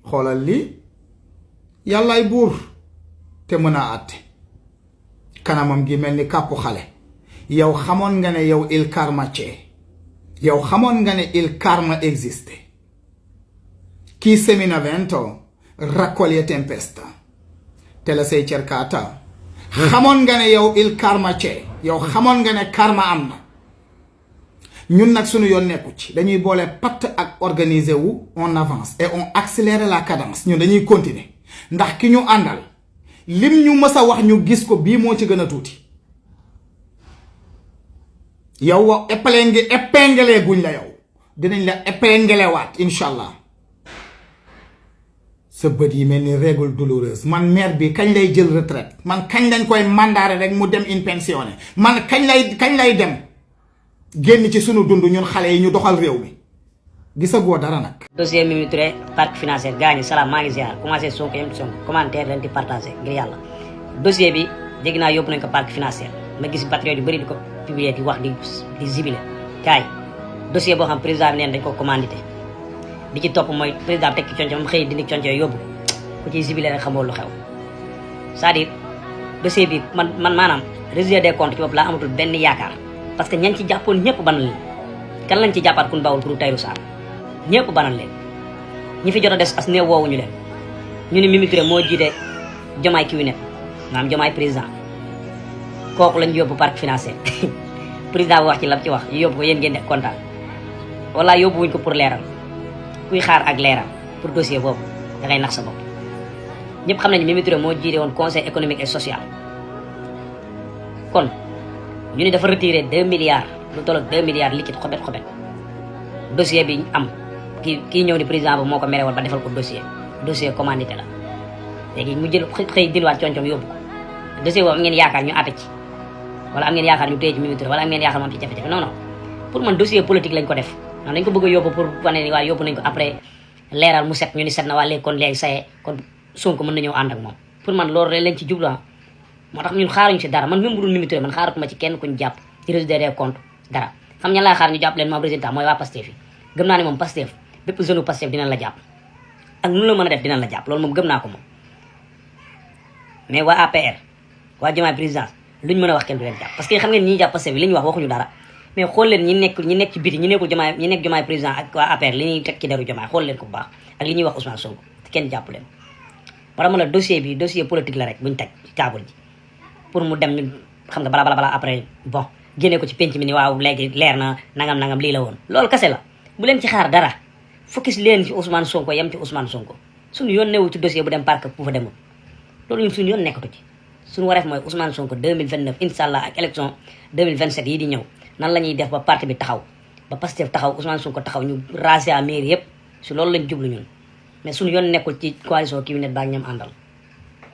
xoolal lii yàllaay buur te mën a àtte kanamam gi mel ni kàppu xale yow xamoon nga ne yow il karma c'è yow xamoon nga ne il karma existe chi seminavento raccoglie tempesta te la sei cercata xamoon nga ne yow il karma c'è yow xamoon nga ne karma am na ñun nag suñu yoon nekku ci dañuy boole patt ak organiser wu on avance et on accélère la cadence ñun dañuy continuer ndax ki ñu àndal lim ñu mës a wax ñu gis ko bii moo ci gën a tuuti yow wa épinglé guñ la yow dinañ la épinglé waat incha allah sa bët yi mel ni règle douloureuse man maire bi kañ lay jël retraite man kañ lañ koy mandaare rek mu dem in pensionné man kañ lay dem génn ci sunu dund ñun xale yi ñu doxal réew mi gisagoo dara nag. dossier Mimi Touré parc financier gaañi salaam maa ngi ziar commencé Sonko yem Sonko commentaire leen di partagé ngir yàlla dossier bi dégg naa yóbbu nañ ko parc financier ma gis patriote yu bëri di ko publier di wax di zibile kaay dossier boo xam président bi neen dañ ko commandité bi ci topp mooy président bi tekki conco moom xëy dindi conco yóbbu ku ciy zibile rek xamoo lu xew c'est-à-dire dossier bi man maanaam résultat des comptes ci bopp laa amatul benn yaakaar parce que ñañ ci jàppoon ñëpp banal leen kan lañ ci jàppaat kun bawul pour Tahirou Sarr ñëpp banal leen ñi fi jot a des as néew woowuñu leen ñu ni Mimi Touré moo jiite Diomaye kiwi net maanaam Diomaye président kooku lañ yóbbu parc financier président bi wax ci lam ci wax ñu yóbbu ko yéen ngeen nekk kontaan wala yóbbu wuñ ko pour leeral kuy xaar ak leeral pour dossier boobu da ngay nax sa bopp ñëpp xam nañu Mimi Touré moo jiite woon conseil économique et social kon ñu ni dafa retiré 2 milliards lu toll ak 2 milliards liquide xobet dossier bi am kii ñëw ni président bi moo ko mere woon ba defal ko dossier commandité la léegi mu jël xëy dinwaat coñcoom yóbbu ko dossier boobu am ngeen yaakaar ñu àtte ci wala am ngeen yaakaar ñu téye ci Mimi Touré wala am ngeen yaakaar mu am ci jafe-jafe non pour man dossier politique lañ ko def non dañ ko bëgg a yóbbu pour wane ni waa yóbbu nañ ko après leeral mu set ñu ni set na waa léegi kon léegi saye kon Sonko mën na ñëw ànd ak moom pour man loolu rek lañ ci jublu moo tax ñun xaaruñu si dara man même bu dul Mimi Touré man xaaratuma ci kenn kuñ jàpp ci résultat des comptes dara xam ñan laa xaar ñu jàpp leen moom résultat mooy waa Pastef yi gëm naa ne moom Pastef bépp jeune Pastef dinañ la jàpp ak nu la mën a def dinañ la jàpp loolu moom gëm naa ko moom mais waa APR waa Diomaye présidence luñ mën a wax kenn du leen jàpp parce que xam ngeen ñi jàpp Pastef bi li ñu wax waxuñu dara mais xool leen ñi nekk ci biti ñi nekk Diomaye président ak waa APR li ñuy teg ci deru Diomaye xool leen ko bu baax ak li ñuy wax Ousmane Sonko kenn jàpp leen moo tax ma la dossier bi dossier politique la rek buñ teg ci table ji pour mu dem ñu xam nga bala après bon génne ko ci penc mi ni waaw léegi leer na nangam lii la woon loolu kese la bu leen ci xaar dara focus leen ci Ousmane Sonko yem ci Ousmane Sonko suñu yoon newu ci dossier bu dem parc bu fa demul loolu ñun suñu yoon nekkatu ci suñu wareef mooy Ousmane Sonko 2029 inshallah ak élection 2027 yi di ñëw nan la ñuy def ba parti bi taxaw ba Pastef taxaw Ousmane Sonko taxaw ñu raser à mairie yëpp si loolu lañ jublu ñun mais suñu yoon nekkul ci coalition Kiwi Net baa ñam àndal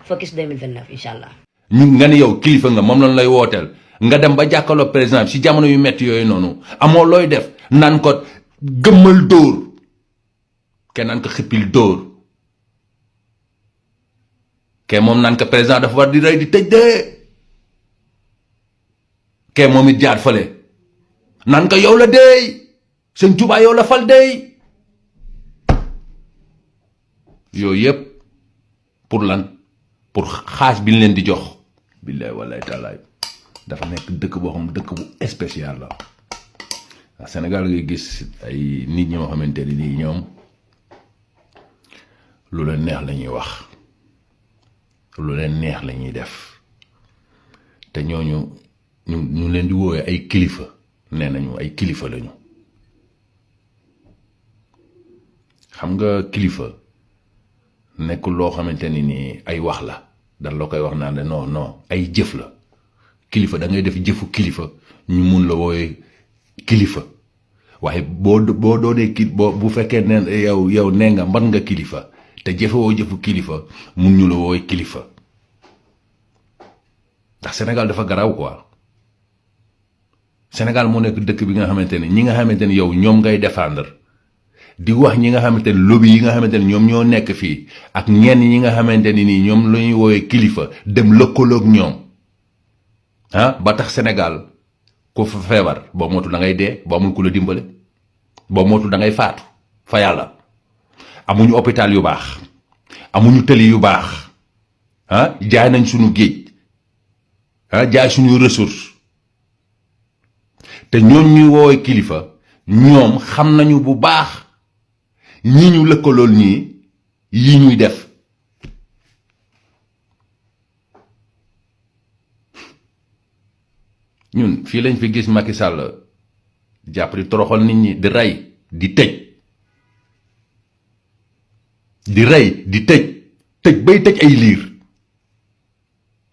focus 2029 inshallah ñu nga ni yow kilifa nga moom lañ lay wooteel nga dem ba jàkkaarloo président bi si jamono yu metti yooyu noonu amoo looy def naan ko gëmmal dóor kenn naan ko xippil dóor ke moom naan ko président dafa war di rey di tëj de ke moom it jaar fale naan ko yow la dey sëñ Tuubaa yow la fal dey yooyu yëpp pour lan pour xaas bi ñu leen di jox billahi wallahi taalaay dafa nekk dëkk boo xam dëkk bu spécial la Sénégal ngay gis ay nit ñoo xamante ni nii ñoom lu leen neex la ñuy wax lu leen neex la ñuy def te ñooñu ñu leen di woowee ay kilifa nee nañu ay kilifa lañu xam nga kilifa nekkul loo xamante ni nii ay wax la dan la koy wax naan la non ay jëf la kilifa da ngay def jëfu kilifa ñu mun la wooye kilifa waaye boo doonee bu fekkee ne yow nee nga mban nga kilifa te jëfewoo jëfu kilifa mun ñu la wooye kilifa ndax Sénégal dafa garaaw quoi Sénégal moo nekk dëkk bi nga xamante ne ñi nga xamante ne yow ñoom ngay défendre di wax ñi nga xamante ne lobby yi nga xamante ne ñoom ñoo nekk fii ak ñenn ñi nga xamante ni nii ñoom la ñuy wooye kilifa dem lëkkaloog ñoom ba tax Sénégal ku fa feebar boo mootul da ngay dee boo amul ku la dimbale boo mootul da ngay faatu fa yàlla amuñu hôpital yu baax amuñu tëli yu baax jaay nañ suñu géej jaay suñu ressource te ñooñ ñuy woowee kilifa ñoom xam nañu bu baax ñi ñu lëkkalool ñii yi ñuy def ñun fii lañ fi gis Macky Sall jàpp di toroxal nit ñi di rey di tëj bay tëj ay liir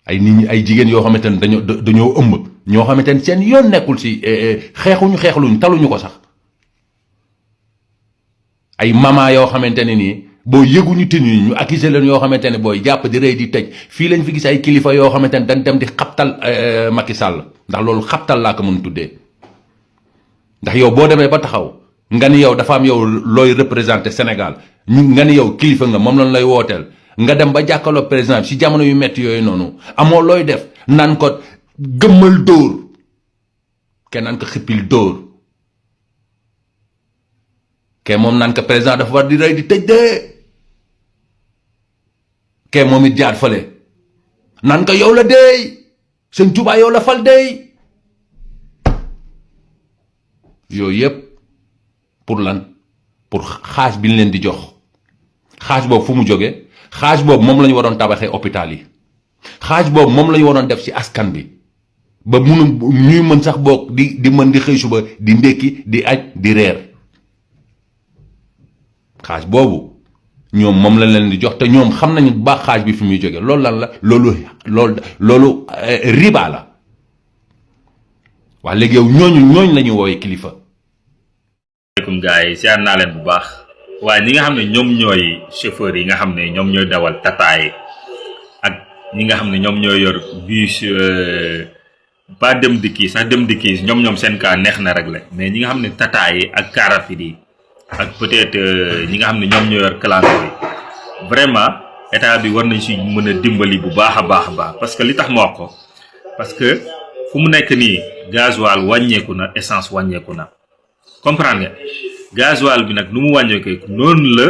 ay nit ñi ay jigéen yoo xamante ne dañoo ëmb ñoo xamante ne seen yoon nekkul si xeexluñ taluñu ko sax ay mama yoo xamante ne nii boo yëguñu tin ñu accusé leen yoo xamante ne booy jàpp di rey di tëj fii lañ fi gis ay kilifa yoo xamante ne dañ dem di xabtal Macky Sall ndax loolu xabtal laa ko mën tuddee ndax yow boo demee ba taxaw nga ni yow dafa am yow looy représenté Sénégal nga ni yow kilifa nga moom lañ lay wooteel nga dem ba jàkkaarloo président si jamono yu metti yooyu noonu amoo looy def naan ko gëmmal dóor kenn naan ko xippil dóor ke moom naan ko président dafa war di rey di tëj de ke moom it jaar fale naan ko yow la dey sëñ Tuubaa yow la fal dey yooyu yëpp pour lan pour xaaj bi ñu leen di jox xaaj boobu fu mu jóge xaaj boobu moom la ñu waroon tabaxee hôpital yi xaaj boobu moom la ñu waroon def ci askan bi ba ñuy mën sax boog di mën di xëy suba di ndékki di aj di reer xaaj boobu ñoom moom la leen di jox te ñoom xam nañu baax xaaj bi fi muy jóge loolu lan la loolu riba la waa léegi yow ñooñ la ñuy wooye kilifa. asalaamaaleykum gars yi siyaar naa leen bu baax waaye ñi nga xam ne ñoom ñooy chauffeur yi nga xam ne ñoom ñooy dawal tata yi ak ñi nga xam ne ñoom ñooy yor bus pas dem dikki sax dem dikki ñoom seen cas neex na régler mais ñi nga xam ne tata yi ak car rapide yi ak peut-être ñi nga xam ne ñoom ñoo yor clando yi vraiment état bi war nañ si mën a dimbali bu baax a baax parce que li tax ma wax ko parce que fu mu nekk nii gasoil wàññeeku na essence wàññeeku na comprendre nga gasoil bi nag nu mu wàññeekoo noonu la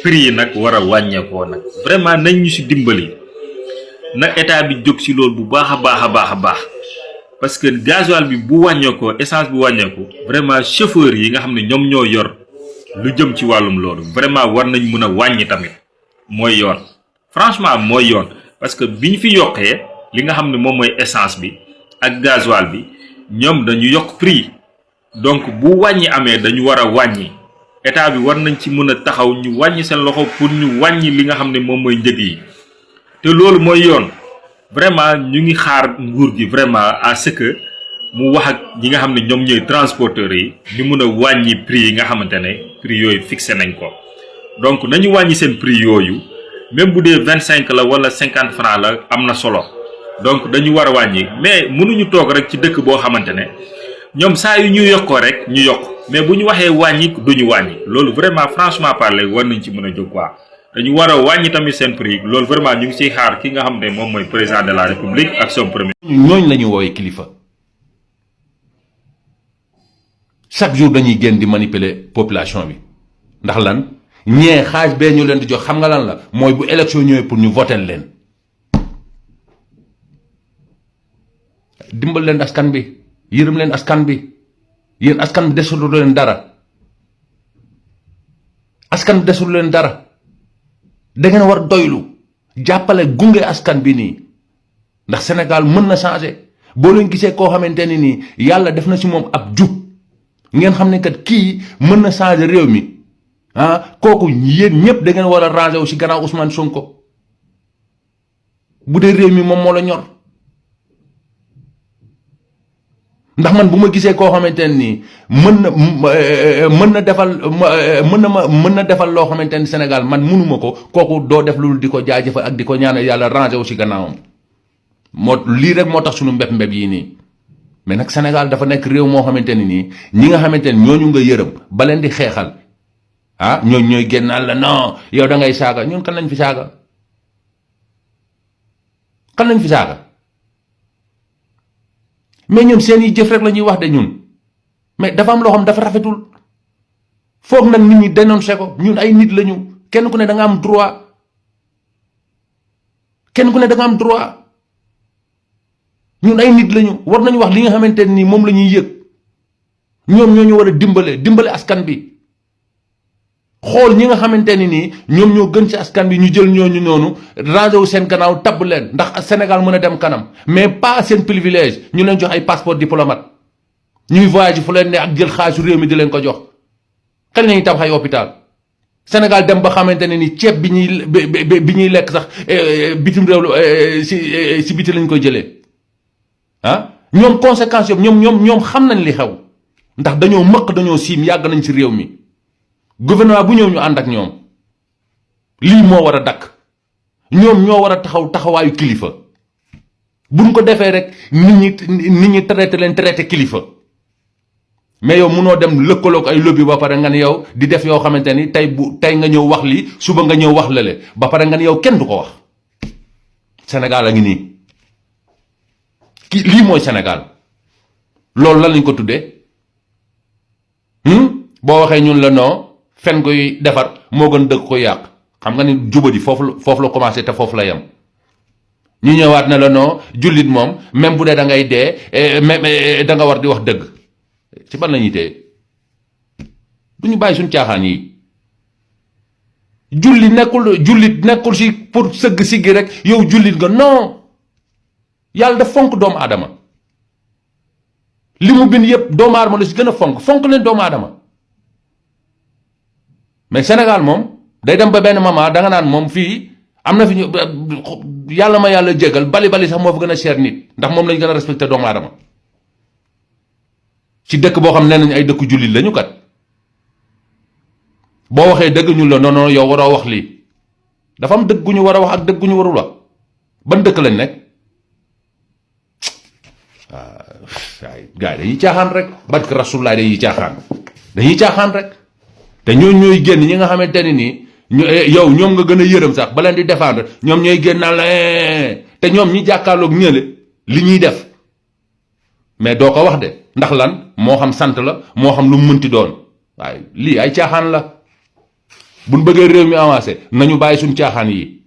prix yi nag war a wàññeekoo nag vraiment nañ ñu si dimbali na état bi jóg si loolu bu baax a baax parce que gasoil bi bu wàññeekoo essence bi wàññeeku vraiment chauffeur yi nga xam ne ñoom ñoo yor lu jëm ci wàllum loolu vraiment war nañ mën a wàññi tamit mooy yoon franchement mooy yoon parce que bi ñu fi yokkee li nga xam ne moom mooy essence bi ak gasoil bi ñoom dañu yokk prix donc bu wàññi amee dañu war a wàññi état bi war nañ ci mën a taxaw ñu wàññi seen loxo pour ñu wàññi li nga xam ne moom mooy njëg yi te loolu mooy yoon vraiment ñu ngi xaar nguur gi vraiment à ce que mu wax ak ñi nga xam ne ñoom ñooy transporteurs yi ñu mën a wàññi prix yi nga xamante ne prix yooyu fixé nañ ko donc nañu wàññi seen prix yooyu même bu dee 25 la wala 50 francs la am na solo donc dañu war a wàññi mais mënuñu toog rek ci dëkk boo xamante ne ñoom saa yu ñu yokkoo rek ñu yokk mais bu ñu waxee wàññi duñu wàññi loolu vraiment franchement parler war nañ ci mën a jóg quoi dañu war a wàññi tamit seen prix loolu vraiment ñu ngi ciy xaar ki nga xam ne moom mooy président de la république ak son premier. ñooñ la ñu wooye kilifa chaque jour dañuy génn di manipuler population bi ndax lan ñee xaaj bee ñu leen di jox xam nga lan la mooy bu élection ñëwee pour ñu voter leen dimbal leen askan bi yërëm leen askan bi yéen askan bi desul leen dara askan bi desul leen dara da ngeen war doylu jàppale gunge askan bi nii ndax Sénégal mën na changer boo leen gisee koo xamante ni nii yàlla def na ci moom ab jub ngeen xam ne kat kii mën na changer réew mi kooku yéen ñëpp da ngeen war a ranger wu ci gannaaw Ousmane Sonko bu dee réew mi moom moo la ñor ndax man bu ma gisee koo xamante ne nii mën na defal loo xamante ni Sénégal man mënuma ko kooku doo def lu di ko jaajëfal ak di ko ñaanal yàlla ranger wu ci gannaawam moo lii rek moo tax suñu mbeb yi nii mais nag Sénégal dafa nekk réew moo xamante ni nii ñi nga xamante ni ñooñu nga yërëm ba leen di xeexal ñooñu ñooy génnal la non yow da ngay saaga ñun kan lañ fi saaga mais ñoom seen i jëf rek la ñuy wax de ñun mais dafa am loo xam dafa rafetul foog nag nit ñi dénoncé ko ñun ay nit lañu kenn ku ne da nga am droit kenn ku ne da nga am droit ñun ay nit lañu war nañu wax li nga xamante ni moom la ñuy yëg ñoom ñoo ñu war a dimbale askan bi xool ñi nga xamante ni nii ñoom ñoo gën ci askan bi ñu jël ñooñu noonu rajo seen gannaaw tabb leen ndax Sénégal mën a dem kanam mais pas seen privilège ñu leen jox ay passeport diplomate ñuy voyage fu leen ne ak jël xaalisu réew mi di leen ko jox kañ lañuy tabax ay hôpital Sénégal dem ba xamante ne ni ceeb bi ñuy lekk sax bitim réew si biti lañ koy jëlee ah ñoom conséquences yëpp ñoom xam nañ li xew ndax dañoo mëq dañoo siim yàgg nañ ci réew mi gouvernement bu ñëw ñu ànd ak ñoom lii moo war a dakk ñoom ñoo war a taxawaayu kilifa buñ ko defee rek nit ñi traité kilifa mais yow munoo dem lëkkaloog ay lobby ba pare nga ne yow di def yoo xamante ni tey nga ñëw wax lii suba nga ñëw wax lale ba pare nga ne yow kenn du ko wax Sénégal a ngi nii lii mooy Sénégal loolu lan lañ ko tuddee boo waxee ñun la non fen koy defar moo gën dëgg koy yàq xam nga ni jubadi foofu la commencé te foofu la yem ñu ñëwaat ne la non jullit moom même bu dee da ngay dee même da nga war di wax dëgg ci ban la ñuy téye du ñu bàyyi suñu caaxaan yi jullit nekkul si pour sëgg siggi rek yow jullit nga non yàlla daf fonk doomu aadama li mu bind yépp doomu aadama la si gën a fonk leen doomu aadama mais Sénégal moom day dem ba benn moment da nga naan moom fii am na fi ñu yàlla ma yàlla jégal bali sax moo fa gën a cher nit ndax moom lañ gën a respecté doomu aadama ci dëkk boo xam ne nañ ay dëkku jullit lañu kat boo waxee dëgg ñu la non yow waroo wax lii dafa am dëgg gu ñu war a wax ak dëgg gu ñu warul wax ban dëkk lañ nekk waaye gars yi dañuy caaxaan rek barke Rasulullah dañuy caaxaan rek te ñooy génn ñi nga xamante ne nii yow ñoom nga gën a yërëm sax ba leen di défendre ñoom ñooy génn naan la te ñoom ñi jàkkaarloog ñële li ñuy def mais doo ko wax de ndax lan moo xam sant la moo xam lu mu mënti doon waaye lii ay caaxaan la buñ bëggee réew mi avancé nañu bàyyi suñ caaxaan yi